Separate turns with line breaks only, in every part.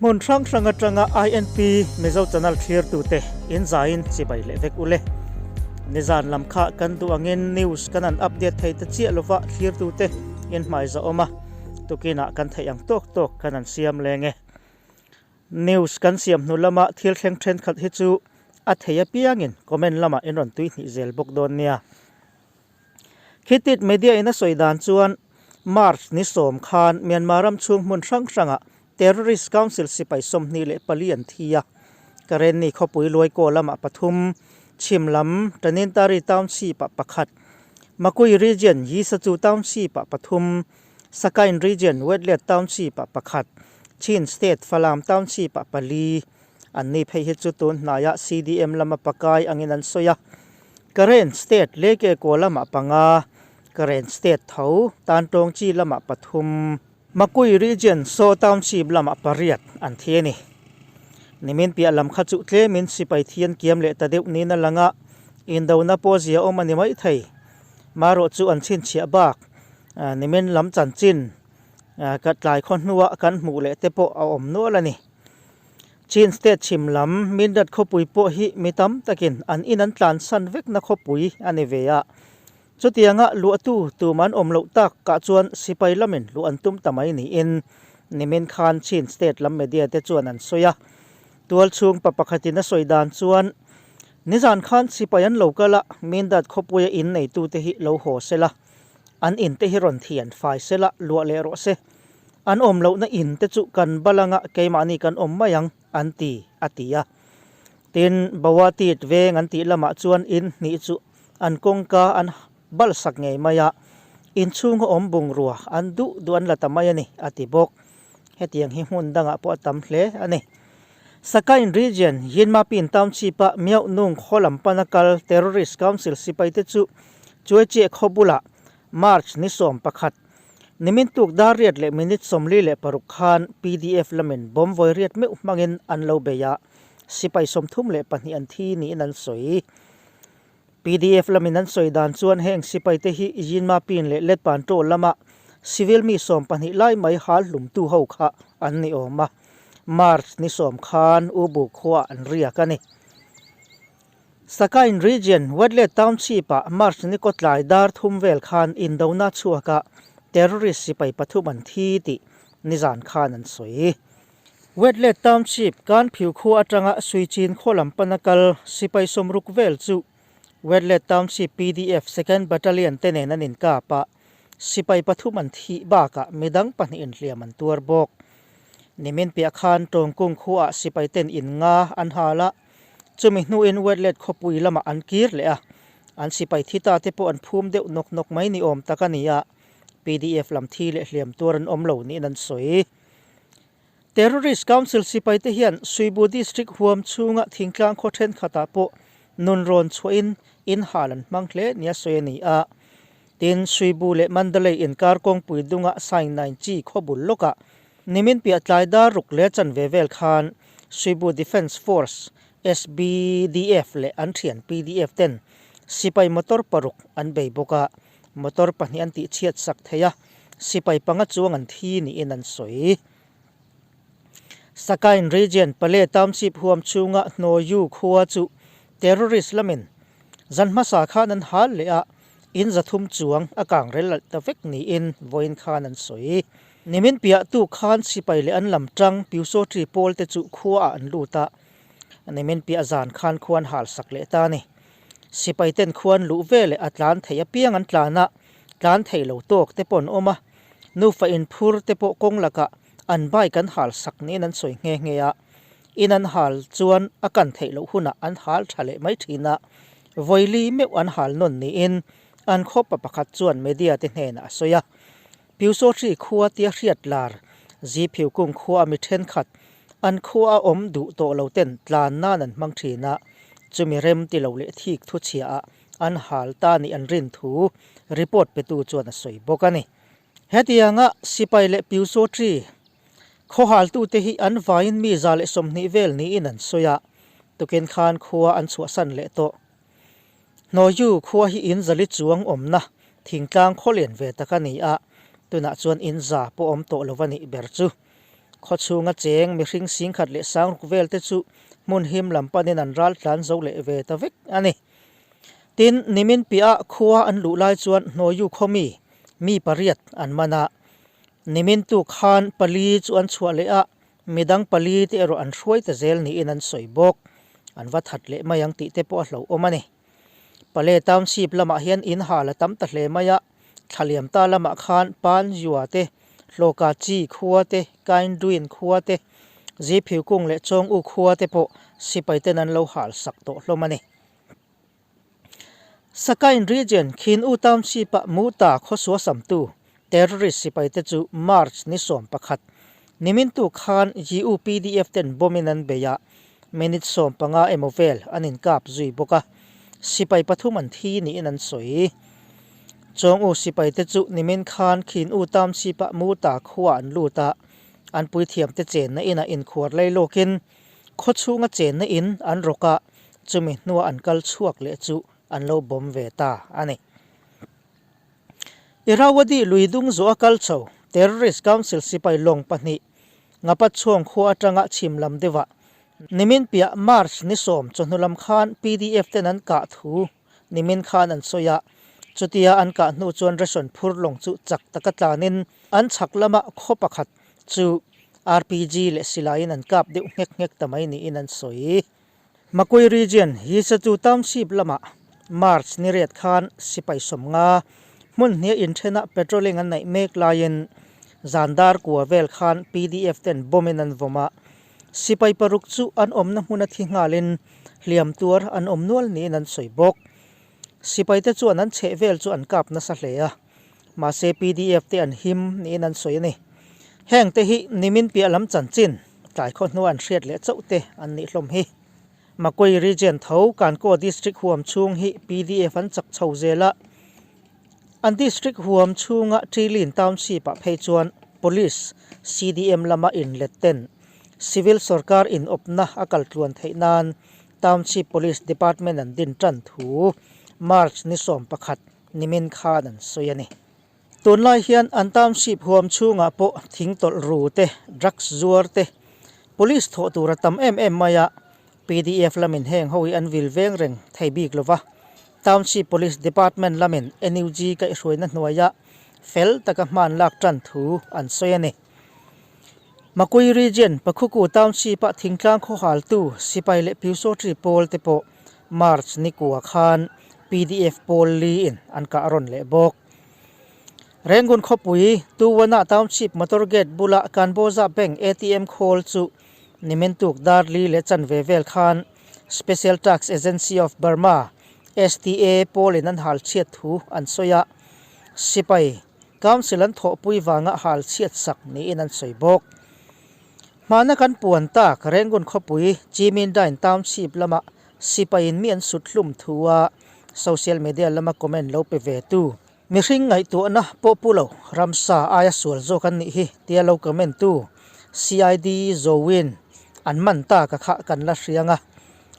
Hmun hrang hrang atanga INP Mizo channel thlirtute in zaiin chibai leh vek ule. Nizan lam kha kan duh angin news kan han update thei ta chiah lova thlirtute in hmaiza awm a, tukinah kan theih ang tawk tawk kan han siam leng e. News kan siam hnu lama thil thleng thenkhat hi chu a thei apiangin comment lamah in rawn tui hnih zel bawk dawn nia. Khitit media in a sawi dan chuan March ni sawm khan Myanmar ram chhung hmun hrang hrangah Terrorist Council sipai 24 an thi a. Karenni khawpui Luaikaw lamah pathum, Chhim lam Tanintari Township ah pakhat, Makui Region Yisachu Township ah pathum, Sakain Region Wetlet Township ah pakhat, Chin State Falam Township ah pali. Anni phei hi chu tun hnaiah CDM lama pakai angin an sawi a. Karen State Leke kaw lamah panga, Karen State tho Tantawng chi lamah pathum, Makui Region Saw Township lamah pariat an thi a ni. Nimin piah lam kha chu tlemin sipai thian kiam leh ta deuh niin a lang a, indona pawh zia awm a ni maithei. Marawh chu an chhinchhiah bak nimin lam chanchin ka tlai khaw hnua kan hmuh leh te pawh a awm nual a ni. Chin State chhim lam Mindat khawpui pawh hi mi tam takin an in an tlansan vekna khawpui a ni ve a. Chutianga luahtu tum an awm loh tak kah chuan sipai lamin luh an tum ta mai niin nimin khan Chin State lam media te chuan an sawi a. Tualchhung pa pakhatin a sawi dan chuan nizan khan sipai an lo kal a, Mindat khawpuia in neitute hi lo haw sela, an in te hi rawn thian fai sela luah leh rawh se. An awm lohna in te chu kan balanga keimahni kan awm mai ang an ti, a ti a. Tin, Bawatit veng an tih lamah chuan in hnih chu an kawngka an bal sak ngei mai a, inchhunga awm bungrua an duh duh an la ta mai a ni, a ti bawk. Hetiang hi hmun dangah pawh a tam hle a ni. Sakain Region, Yinmapin Township-a Myohnung khaw lam pana kal Terrorist Council sipaite chu Chuaichiah khaw bulah March ni 11, nimin tuk dar riat leh minute 46 khan PDF lamin bomb vawi riat meuh hmangin an lo bei a, sipai 32 an thi niin an sawi. PDF lamin an sawi dan chuan heng sipaite hi Yinmapin leh Letpantaw lama civil mi 12 lai mai hal hlumtu ho kha an ni awm a, March ni 10 khan Ubu khuaah an riak a ni. Sakain Region, Wetlet Township-ah March ni kawtlai dar thum vel khan indona chhuakah terrorist sipai pathum an thi tih nizan khan an sawi. Wetlet Township, Kanphiu khua atanga Suichin khaw lam pana kal sipai sawmruk vel chu Wetlet Township PDF Second Battalion te nen an inkap a, sipai pathum an thih bakah midang pahnih inhliam an tuar bawk. Nimin piah khan Tawngkung khuaah sipai ten in nga an hal a, Chumi hnuin Wetlet khawpui lamah an kir leh a, an sipai thi ta te pawh an phum deuh nawk nawk mai ni awm tak a ni a, PDF lam thi leh hliam tuar an awm lo niin an sawi. Terrorist Council sipai te hian Suibu District huam chhunga thingtlang khaw thenkhatah pawh nun rawn chhuahin in hal an hmang hle nia sawi a ni a. Tin, Suibu leh Mandalay inkar kawngpui dunga Sainnain chi khaw bul lawkah Nimin piah tlai dar ruk leh chanve vel khan Suibu Defence Force, SBDF, leh an thian PDF ten sipai motor paruk an bei bawk a, motor pahnih an tihchhiat sak thei a, sipai panga chuang an thi niin an sawi. Sakain Region Pale Township huam chhunga Hnawiu khua chu terrorist lamin zan hmasa khan an hal leh a, in zathum chuang a kang rel alh ta vek niin vawiin khan an sawi. Nimin piah tu khan sipai leh an lam tang Pyusawṭi pawl te chu khuaah an lut a, nimin piah zan khan khuan hal sak leh ta a ni. Sipai ten khuan luh veleh a tlan theih apiang an tlan a, tlan theih lo tawk te pawh an awm a, nufa inphur te pawh kawng lakah an bike an hal sak niin an sawi nghe nghe a, in an hal chuan a kan theih loh hunah an hal tha leh mai thin a, vawili meuh an hal nawn niin an khawpa pakhat chuan media te hnenah a sawi a. Pyusawhri khua tia hriat lar Ziphiu kung khua a mi thenkhat an khua a awm duh tawh lo ten tlan nan an hmang thin a, chumi rem ti lo leh thik thu chhia ah an hal ta nih an rin thu report petu chuan a sawi bawk a ni. Hetianga sipai leh Pyusawhri khaw haltute hi an vaiin mi 120 vel niin an sawi a, tukin khan khua an chhuahsan leh tawh. Hnawiu khua hi in zali chuang awmna thingtlang khaw lian ve tak a ni a, tunah chuan in za pawh awm tawh lo a nih ber chu. Khawchhunga cheng mihring singkhat leh sangruk vel te chu hmun him lam panin an ral tlan zo leh ve ta vek a ni. Tin, nimin piah khua an luh lai chuan Hnawiu khawmi mi pariat an man a. Nimin tuk khan pali chu an chhuah leh a, midang pali te erawh an hruai ta zel niin an sawi bawk. An va that leh mai ang tih te pawh a hlauhawm a ni. Pale Township lamah hian in hal a tam ta hle mai a, thlaliam ta lamah khan Pan Zua te, Hlawka Chi khua te, Kainduin khua te, Ziphiu Kung leh Chawng U khua te pawh sipai ten an lo hal sak tawh hlawm a ni. Sakain Region, Khin U Township-ah Muta khawsua samtu terrorist sipai te chu March ni 11, nimin tu khan GUPDF ten bomb in an bei a, minute 15 emaw vel an inkap zui bawk a, sipai pathum an thi niin an sawi. Chawng U sipai te chu nimin khan Khin U Township-ah Muta khua an lut a, an puithiam te chenna inah inkhuar lei lawkin Khawchhunga chenna in an rawk a, chumi hnua an kal chhuak leh chu an lo bawm ve ta a ni. Irrawaddy lui dung zawh a kal chho Terrorist Council sipai lawng pahnih Ngapatchhuang khua atanga chhim lam deuhah nimin piah March ni 10 chawhnu lam khan PDF ten an kah thu nimin khan an sawi a, chutia an kah hnu chuan ration phur lawng chu chak taka tlanin an chhak lama khaw pakhat chu RPG leh silaiin an kap deuh nghek nghek ta mai niin an sawi. Makui Region hi Satu Township lamah March ni riat khan sipai 50 hmun hniah inthenah patrolling an neih mek laiin zan dar kua vel khan PDF ten bomb in an vawm a, sipai paruk chu an awmna hmuna thi nghalin hliam tuar an awm nual niin an sawi bawk. Sipaite chuan an chheh vel chu an kap nasa hle a, mahse PDF te an him niin an sawi a ni. Heng te hi nimin piah lam chanchin, tlai khaw hnua an hriat leh chauh te an nih hlawm hi. Makui Region tho Kankaw District huam chhung hi PDF an chak chho zel a, an District huam chhunga Ṭilin Township ah phei chuan Police, CDM lama inlet ten Civil sorkar inawpna a kal tluan theih nan Township Police Department an din tan thu March ni 11 nimin khan an sawi a ni. Tunlai hian an township huam chhungah pawh thing tawlh ru te, drugs zuar te, police thawh tur a tam em em mai a, PDF lamin heng ho hi an vil veng reng thei bik lova. Township Police Department lamin NUG kaihhruaina hnuaia fel taka hman lak tan thu an sawi a ni. Makui Region, Pakhuku Township-a thingtlang khawhaltu sipai leh Pyusawtri pawl te pawh March ni kua khan PDF pawl li in an kah rawn leh bawk. Rangoon khawpui Tuwana Township motor gate bula Kanbawza Bank ATM khawl chu nimin tuk dar li leh chanve vel khan Special Tax Agency of Burma, STA, pawl in an hal chhiat thu an sawi a, sipai Council an thawhpui vanga hal chhiat sak niin an sawi bawk. Hmana kan puan tak Rangoon khawpui Chimindain Township lama sipaiin mi an sut hlum thu a social media lama comment lo pe ve tu. Mihring ngaihtuahna pawh pu lo ramsa aia sual zawk an nih hi tia lo comment tu CID Zowin an man ta ka kha kan la hriang a,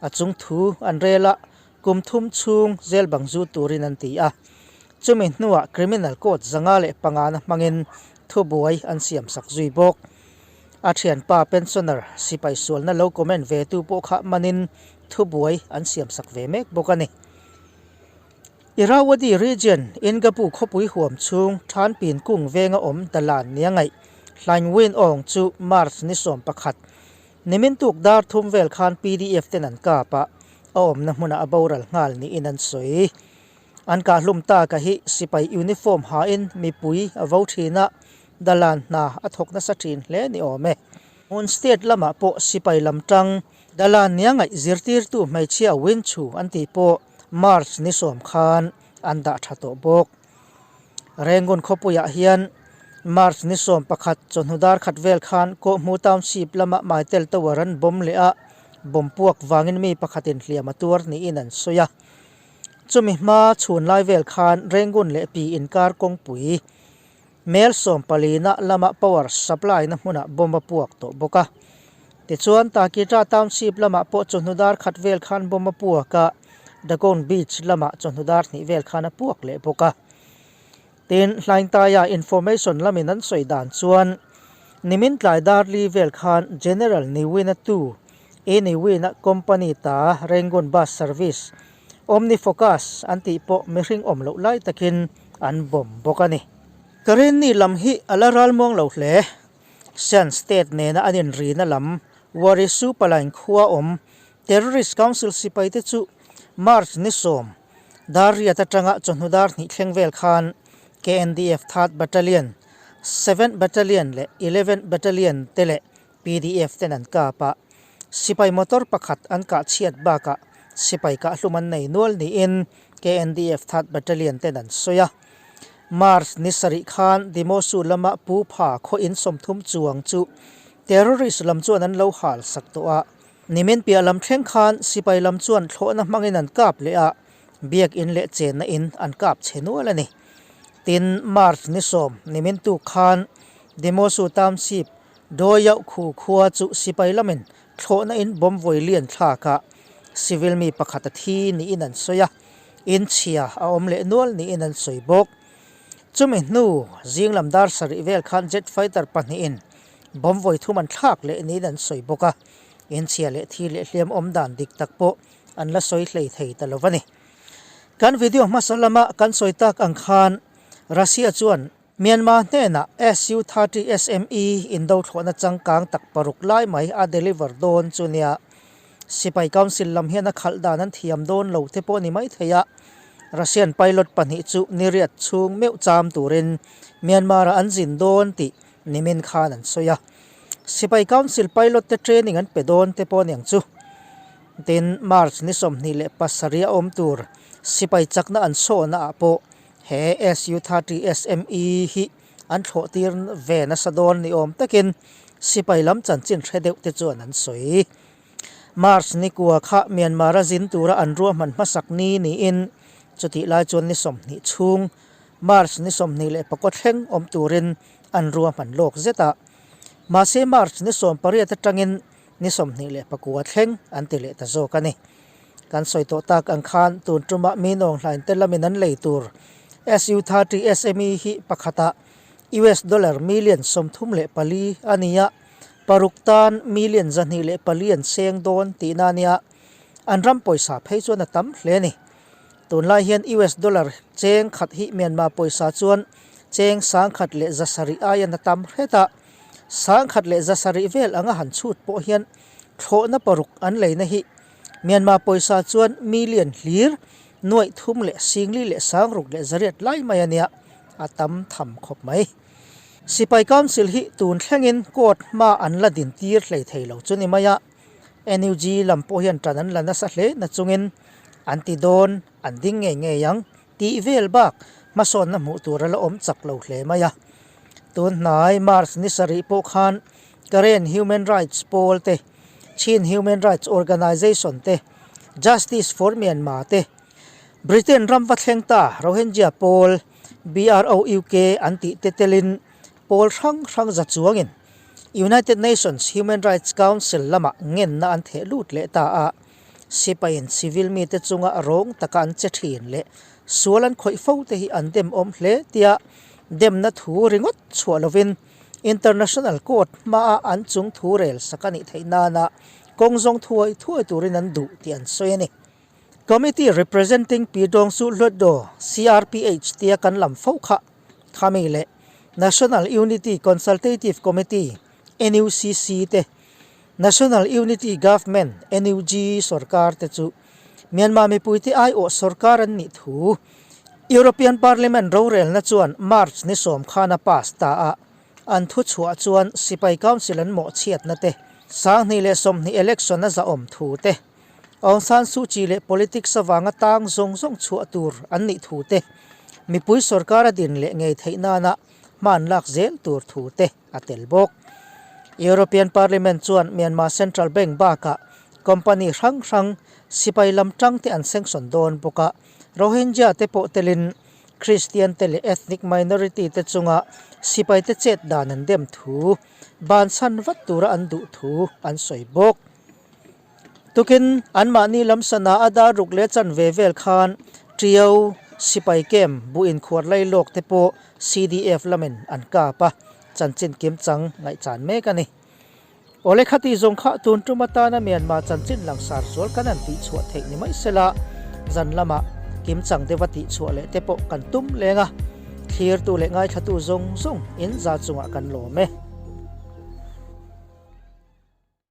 a chung thu an rel a kum thum chhung zel bang zu turin an ti a. Chumi hnuah Criminal Court 505 na hmangin thubuai an siam sak zui bawk. A thianpa pensioner sipai sualna lo comment ve tu pawh kha manin thubuai an siam sak ve mek bawk a ni. Irrawaddy Region, Ingapu khawpui huam chhung Thanpin kung venga awm Dalan nia ngaih Hlaingwin Aung chu March ni 11, Nimin tuk dar thum vel khan PDF ten an kap a, a awmna hmunah a boral nghal niin an sawi. An kahhlum taka hi sipai uniform hain mipui a vo thin a, dalan hna a thawk nasa thin hle ni awm e. Mon State lamah pawh sipai lam tang dalan nia ngaih zirtirtu hmeichhia Winchu an tih pawh March ni 10 khan an dah tha tawh bawk. Rangoon khawpuiah hian March ni 11 chawhnu dar khat vel khan Kawhmu Township lama Maitel Tower an bomb leh a, bomb puak vangin mi pakhatin hliam a tuar niin an sawi a. Chumi hma chhun lai vel khan Rangoon leh Pi inkar kawngpui mel 14 na lama power supply na hmunah bomb a puak tawh bawk a. Tichuan Takitra Township lamah pawh chawhnu dar khat vel khan bomb a puak a, Dagon Beach lamah chawhnu dar hnih vel khan a puak leh bawk a. Tin, Hlaingtaia information lamin an sawi dan chuan Nimin tlai dar li vel khan General Ne Win-a tu, E Ne Win-a company ta Rangoon Bus Service, OmniFocus an tih pawh mihring awm loh lai takin an bomb bawk a ni. Karenni lam hi a la ralmuang lo hle. Shan State nena an inrina lam Wari Supalain khua awm Terrorist Council sipaite chu March ni sawm dar riat atanga chawhnu dar hnih thleng vel khan KNDF Third Battalion, Seventh Battalion leh Eleventh Battalion te leh PDF ten an kap a. Sipai motor pakhat an kah chhiat bakah sipai kahhlum an nei nual niin KNDF Third Battalion ten an sawi a. March ni sarih khan Dimosu lama Pu Pha khaw in 30 chuang chu terrorist lam chuan an lo hal sak tawh a. Nimin piah lam thleng khan sipai lam chuan thlawhna hmangin an kap leh a, biak in leh chenna in an kap chhe nual a ni. Tin, March ni 10 nimin tuk khan Dimosu Township Dawiauh khu khua chu sipai lamin thlawhna in bomb vawi lian thlak a, civil mi pakhat a thi niin an sawi a, in chhia a awm leh nual niin an sawi bawk. Chumi hnu zing lam dar sarih vel khan jet fighter pahnihin bomb vawi thum an thlak leh niin an sawi bawk a, in chhia leh thi leh hliam awm dan dik tak pawh an la sawi hlei thei ta lo a ni. Kan video hmasa lama kan sawi tak ang khan Russia chuan Myanmar hnenah Su-30 SME indo thlawhna changkang tak paruk lai mai a deliver dawn chu nia. Sipai Council lam hian a khalh dan an thiam dawn lo te pawh ni mai thei a. Russian pilot pahnih chu niriat chhung meuh cham turin Myanmar-ah an zin dawn tih nimin khan an sawi a. Sipai Council pilot te training an pe dawn te pawh aniang chu. Tin, March ni 27 a awm tur sipai chakna an sawhna ah pawh He SU-30 SME hi an thlawh tir ve nasa dawn ni awm takin sipai lam chanchin hre deuh te chuan an sawi. March ni kua kha Myanmar a zin tura an ruahman hmasak ni niin chutih lai chuan ni 20 chhung March ni 24 thleng awm turin an ruahman lawk zet a. Mahse March ni 18 atangin ni 29 thleng an ti leh ta zawk a ni. Kan sawi tawh tak ang khan tun tumah mi nawnghlain te lamin an lei tur SU-30 SME hi pakhatah US dollar million 34 a ni a, paruk tan million 204 an seng dawn tihna a nia. An ram pawisa phei chuan a tam hle a ni. Tunlai hian US dollar cheng khat hi Myanmar pawisa chuan cheng 1700 aiin a tam hret a, 1700 vel anga han chhut pawh hian thlawhna paruk an leina hi Myanmar pawisa chuan million hlir nuaih thum leh singli leh sangruk leh zariat lai mai a nia, a tam tham khawp mai. Sipai Council hi tun thlengin court hma an la din tir hlei thei lo chu ni mai a, NUG lam pawh hian tan an la nasa hle na chungin an ti dawn an ding ngei ngei ang tih vel bak hmasawnna hmuh tur a la awm chak lo hle mai a. Tun hnai March ni sarih pawh khan Karen Human Rights pawl te, Chin Human Rights Organization te, Justice for Myanmar te, Britain ram va thleng ta Rohingya pawl BROUK an tih te telin pawl hrang hrang za chuangin United Nations Human Rights Council lamah ngenna an theh lut leh ta a. Sipaiin civil mite chunga rawng taka an che thin leh sual an khawih fo te hi an dem awm hle tia demna thu ringawt chhuah lovin International Court hmaa an chung thu rel sak a nih theih nana kawng zawng thuai thuai turin an duh tih an sawi a ni. Committee Representing Pyidaungsu Hluttaw, CRPH, tia kan lam fo kha khami leh National Unity Consultative Committee, NUCC, te National Unity Government, NUG, sorkar te chu Myanmar mipuite aiawh sorkar an nih thu European Parliament rorelna chuan March ni 10 khan a pass ta a, an thu chhuah chuan sipai council an mawhchhiatna te, 2020 election a zahawm thu te, Aung San Suu Kyi leh politics avanga tang zawng zawng chhuah tur an nih thu te, mipui sorkar a din leh ngei theih nana hma an lak zel tur thu te a tel bawk. European Parliament chuan Myanmar Central Bank bakah company hrang hrang sipai lam tang te an sanction dawn bawk a, Rohingya te pawh telin Christian te leh ethnic minority te chunga sipai te chet dan an dem thu, bansan vat tura an duh thu an sawi bawk. Tukin anmahni lam sana a dar ruk leh chanve vel khan Ṭiau sipai camp buh inkhuar lai lawk te pawh CDF lamin an kap a. Chanchin kimchang ngaihchan mek a ni. Awle khati zawng kha tun tum atana Myanmar chanchin langsar zual kan han tihchhuah theih ni mai sela, zan lama kimchang deuha tihchhuah leh te pawh kan tum leng a, thlirtu leh ngaithlatu zawng zawng in za chungah kan lawm e.